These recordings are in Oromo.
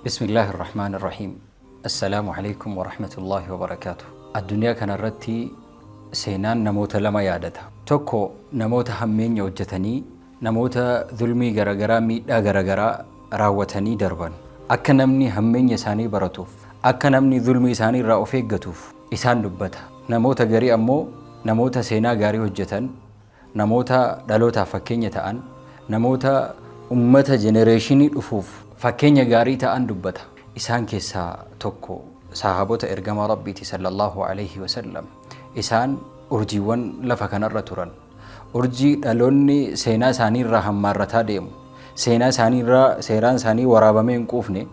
Bismillaahi Irrahmaani Irrahiim. Assalaamu Aleykum Warahmatullaahi Wabarakaatuh. Addunyaa kana irratti seenaan namoota lama yaadata. Tokko namoota hammeenya hojjetanii, namoota zulmii garagaraa, miidhaa garagaraa raawwatanii darban. Akka namni hammeenya isaanii baratuuf, akka namni zulmii isaanii irraa of eeggatuuf isaan dubbata. Namoota garii ammoo namoota seenaa gaarii hojjetan, namoota dhalootaaf fakkeenya ta'an, namoota ummata jenereeshinii dhufuuf fakkeenya gaarii ta'an dubbata. Isaan keessaa tokko sahaabota ergamaa Rabbiiti sallallahu aleyhi wa sallam. Isaan urjiiwwan lafa kanarra turan. Urjii dhaloonni seenaa isaanii irraa hammaarrataa deemu. Seenaa isaanii irraa seeraan isaanii waraabamee hin quufne.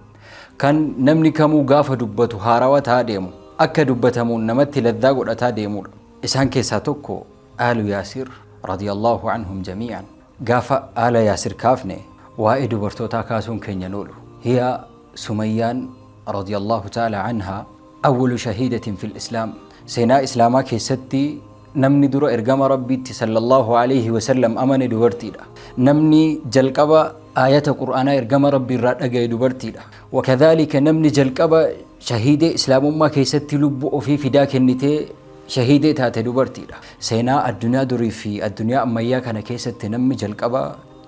Kan namni kamuu gaafa dubbatu haarawa ta'aa deemu. Akka dubbatamuun namatti laddaa godhataa deemudha. Isaan keessaa tokko Aalu Yaasir radiyallaahu anhum jamii'an. Gaafa Aala Yaasir kaafne waa'ee dubartootaa kaasuun keenya hin oolu. Hiya Sumayyaan radiyallaahu ta'aalaa anhaa awwalu shahiidatin fil Islaam. Seenaa Islaamaa keessatti namni dura ergama Rabbiitti sallallaahu aleyhi wa sallam amane dubartiidha. Namni jalqaba aayata Qur'aanaa ergama Rabbii irraa dhagaye dubartiidha. Wa kadhaalika namni jalqaba shahiidee Islaamummaa keessatti lubbuu ofii fidaa kennitee Shahiidee taate dubartiidha. Seenaa addunyaa durii fi addunyaa ammayyaa kana keessatti namni jalqaba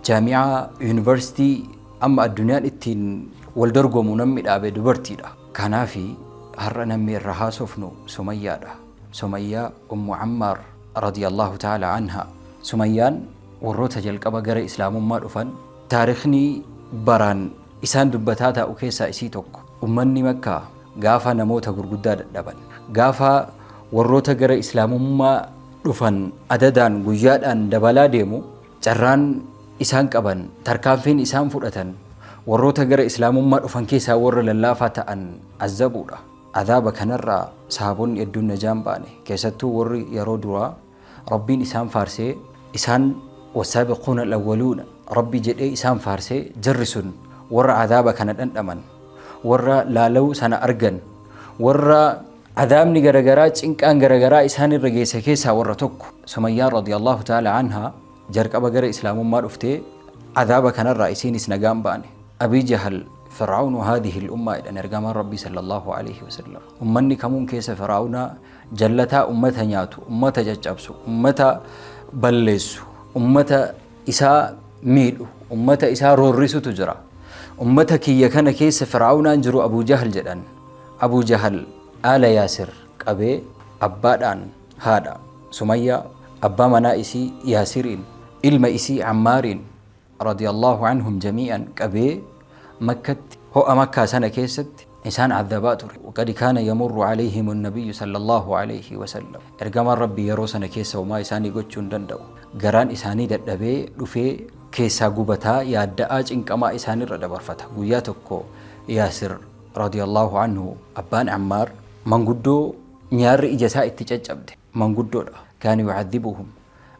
jaami'aa, yuunivarsiitii amma addunyaan ittiin wal dorgomu namni dhaabe dubartiidha. Kanaafi har'a namni irraa haasofnu Sumayyaadha. Sumayyaa Ummu Ammaar radiyallahu ta'ala anha. Sumayyaan warroota jalqaba gara Islaamummaa dhufan taarikhni baraan isaan dubbataa taa'u keessaa isii tokko. Ummanni Makkaa Gaafa namoota gurguddaa dadhaban, gaafa warroota gara Islaamummaa dhufan adadaan guyyaadhaan dabalaa deemu, carraan isaan qaban, tarkaanfiin isaan fudhatan warroota gara Islaamummaa dhufan keessaa warra lallaafaa ta'an azzabuudha. Azaaba kanarraa sahaabonni hedduun najaa hin baane. Keessattuu warri yeroo duraa Rabbiin isaan faarsee isaan wassaabiquuna al-awwaluuna Rabbi jedhee isaan faarsee jarri sun warra azaaba kana dhandhaman. warra laalawuu sana argan, warra azaabni garagaraa, cinqaan garagaraa isaan irra geesse keessaa warra tokko. Sumayyaan radiyallahu ta'ala anhaa jalqaba gara Islaamummaa dhuftee azaaba kanarraa isiinis nagaan baane. Abii Jahal Fir'aawnu haadhihi al-ummaa jedhan ergamaan Rabbii sallallahu alaihi wasallam. Ummanni kamuun keessa Fir'aawna jallataa ummata nyaatu, ummata caccabsu, ummata balleessu, ummata isaa miidhu, ummata isaa roorrisutu jira. Ummata kiyya kana keessa Fir'aawnaan jiru Abuu Jahl jedhan. Abuu Jahal aala Yaasir qabee abbaadhaan haadha Sumayyaa, abbaa manaa isii Yaasiriin, ilma isii Ammaariin radiyallahu anhum jamii'an qabee Makkatti ho'a Makkaa sana keessatti isaan azabaa ture. Waqad kaana yamurru alayhim annabiyyu sallallahu alayhi wa sallam. Ergamaan Rabbii yeroo sana keessa homaa isaanii gochuu hin danda'u. Garaan isaanii dadhabee dhufee keessaa gubataa, yaadda'aa, cinqamaa isaanirra dabarfata. Guyyaa tokko Yaasir radiyallahu anhu abbaan Ammaar manguddoo nyaarri ija isaa itti caccabde manguddoodha. Kaana yu'adhibuhum.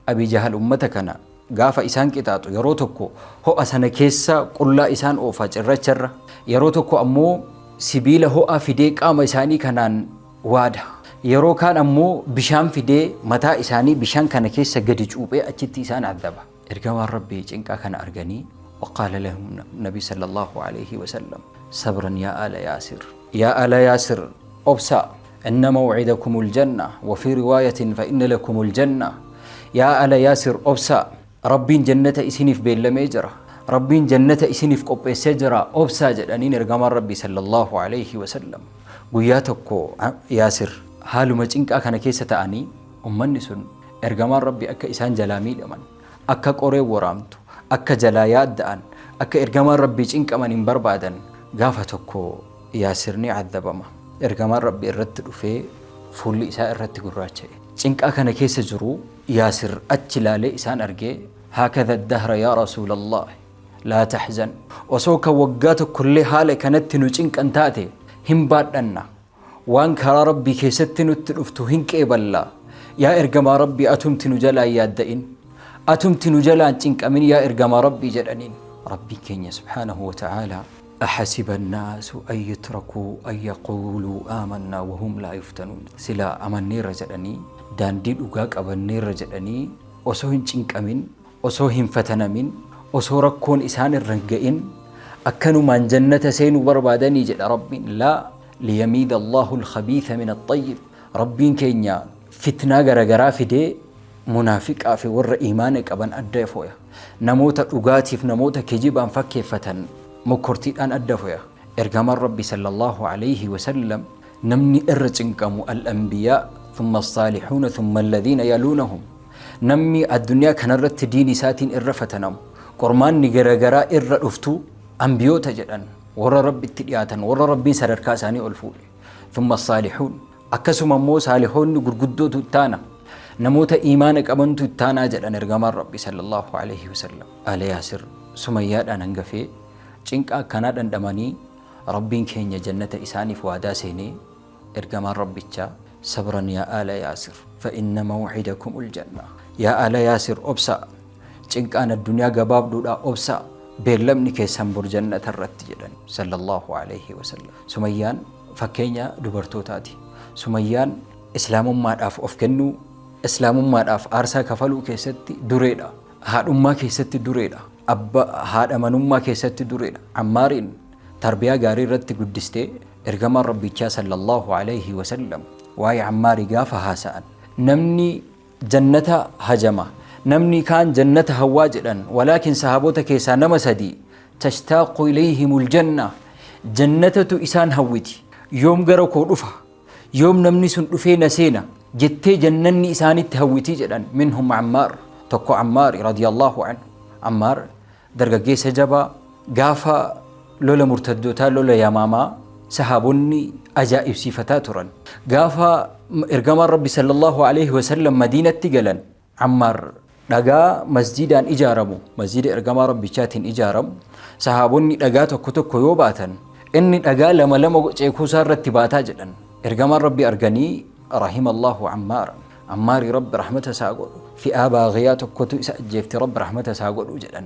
Abii Jahal ummata kana gaafa isaan qixaaxu yeroo tokko ho'a sana keessa qullaa isaan oofa cirracha irra, yeroo tokko ammoo sibiila ho'aa fidee qaama isaanii kanaan waada. Yeroo kaan ammoo bishaan fidee mataa isaanii bishaan kana keessa gadi cuuphee achitti isaan azaba. Ergamaan Rabbii cinqaa kana arganii waqaala lahum nabi sallallahu alaihi wasallam sabran yaa aala yaasir. Yaa aala yaasir obsaa inna maw'idakumul janna wa fi riwaayatin fa inna lakumul janna. Yaa aala yaasir obsaa Rabbiin jannata isiniif beellamee jira. Rabbiin jannata isiniif qopheessee jira obsaa jedhaniin ergamaan Rabbii sallallahu alaihi wasallam. Guyyaa tokko Yaasir haaluma cinqaa kana keessa ta'anii ummanni sun ergamaan Rabbii akka isaan jalaa miidhaman, akka qoreen waraamtu, akka jalaa yaadda'an, akka ergamaan Rabbii cinqaman hin barbaadan. Gaafa tokko Yaasir ni azzabama. Ergamaan Rabbii irratti dhufee fuulli isaa irratti gurraacha'e. Cinqaa kana keessa jiru Yaasir achi laalee isaan argee haakadha dahra yaa Rasuulallah laa tahzan osoo kan waggaa tokkollee haala kanatti nu cinqan taate hin baadhanna waan karaa Rabbii keessatti nutti dhuftu hin qeeballa yaa ergamaa Rabbii atumti nu jalaa hin yaadda'in atumti nu jalaan cinqamin yaa ergamaa Rabbii jedhaniin. Rabbiin keenya subhaanahu wa ta'aalaa ahasiba annaasu an yutrakuu an yaquuluu aamannaa wahum laa yuftanuun silaa amanneerra jedhanii daandii dhugaa qabanneerra jedhanii osoo hin cinqamin osoo hin fatanamin, osoo rakkoon isaan irra hin ga'in, Akkanumaan jannata seenuu barbaadanii jedha Rabbiin. Laa liyamiida Allahu al-khabiitha min at-tayyib. Rabbiin keenya fitnaa garagaraa fidee munaafiqaa fi warra iimaana qaban adda foya. Namoota dhugaatiif namoota kijibaan fakkeeffatan mokkortiidhaan adda foya. Ergamaan Rabbi sallallahu alayhi wa sallam namni irra cinqamu al-anbiyaa thumma as-saalihuuna thumma alladhiina yaluunahum. Namni addunyaa kanarratti diin isaatiin irra fatanamu, qormaanni garagaraa irra dhuftu anbiyoota jedhan, warra Rabbitti dhiyaatan, warra Rabbiin sadarkaa isaanii ol fuudhe. Thumma as-saalihuun, akkasuma immoo saalihoonni gurguddootu ittaana, namoota iimaana qabantu ittaanaa jedhan ergamaan Rabbi sallallahu alaihi wasallam. Aala Yaasir Sumayyaadhaan hangafee cinqa akkanaa dhandhamanii Rabbiin keenya jannata isaaniif waadaa seenee ergamaan Rabbichaa sabran yaa aala Yaasir fa inna maw'idakumul janna. Yaa aala Yaasir obsaa, cinqaan addunyaa gabaabduudha, obsaa, beellamni keessan bor jannata irratti jedhan sallallahu alaihi wasallam. Sumayyaan fakkeenya dubartootaati. Sumayyaan islaamummaadhaaf of kennuu, islaamummaadhaaf aarsaa kafaluu keessatti dureedha. Haadhummaa keessatti dureedha. Abba haadha manummaa keessatti dureedha. Ammaariin tarbiyaa gaarii irratti guddistee ergamaan Rabbichaa sallallahu alaihi wasallam waa'ee Ammaarii gaafa haasa'an namni jannata hajama, namni kaan jannata hawwaa jedhan, walaakin sahaabota keessaa nama sadii tashtaaqu ilayhimul janna, jannatatu isaan hawwiti, yoom gara koo dhufa, yoom namni sun dhufee na seena jettee jannanni isaanitti hawwiti jedhan. Minhum Ammaar, tokko Ammaari radiyallahu anhu. Ammaar dargaggeessa jabaa gaafa lola murtaddootaa, lola Yamaamaa, sahaabonni ajaa'ibsiifataa turan. Gaafa ergamaan Rabbi sallallahu alaihi wasallam Madiinatti galan, Ammaar dhagaa masjiidaan ijaaramu, masjiida ergamaa Rabbichaatiin ijaaramu, sahaabonni dhagaa tokko tokko yoo baatan inni dhagaa lama lama ceekuusaa irratti baataa jedhan. Ergamaan Rabbi arganii rahimallahu Ammaar, Ammaarii Rabbi rahmata isaa godhu, fi'aa baaghiyaa tokkotu isa ajjeefte, Rabbi rahmata isaa godhu jedhan.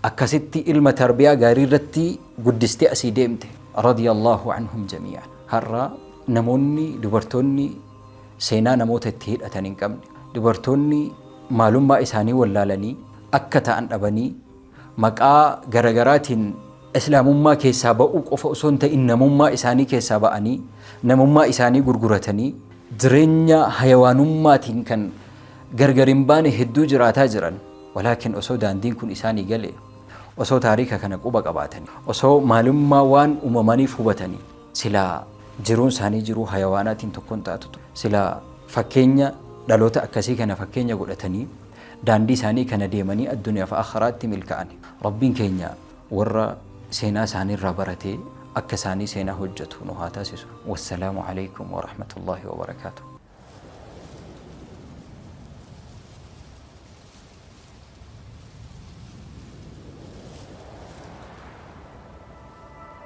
Akkasitti ilma tarbiyaa gaarii irratti guddistee asii deemte radiyallahu anhum jamii'an. Har'a namoonni dubartoonni seenaa namoota itti hidhatan hin qabne, dubartoonni maalummaa isaanii wallaalanii akka ta'an dhabanii maqaa garagaraatiin islaamummaa keessaa ba'uu qofa osoo hin ta'in namummaa isaanii keessaa ba'anii namummaa isaanii gurguratanii jireenya hayawaanummaatiin kan gargar hin baane hedduu jiraataa jiran. Walaakin osoo daandiin kun isaanii gale, osoo taariika kana quba qabaatanii, osoo maalummaa waan uumamaniif hubatanii, silaa jiruun isaanii jiruu hayawaanaatiin tokko hin taatu. Silaa fakkeenya dhaloota akkasii kana fakkeenya godhatanii daandii isaanii kana deemanii addunyaa fi akhiraatti milkaa'an. Rabbiin keenya warra seenaa isaanii irraa baratee akka isaanii seenaa hojjetu nu haa taasisu. Wassalaamu alaikum wa rahmatullahi wa barakaatuh.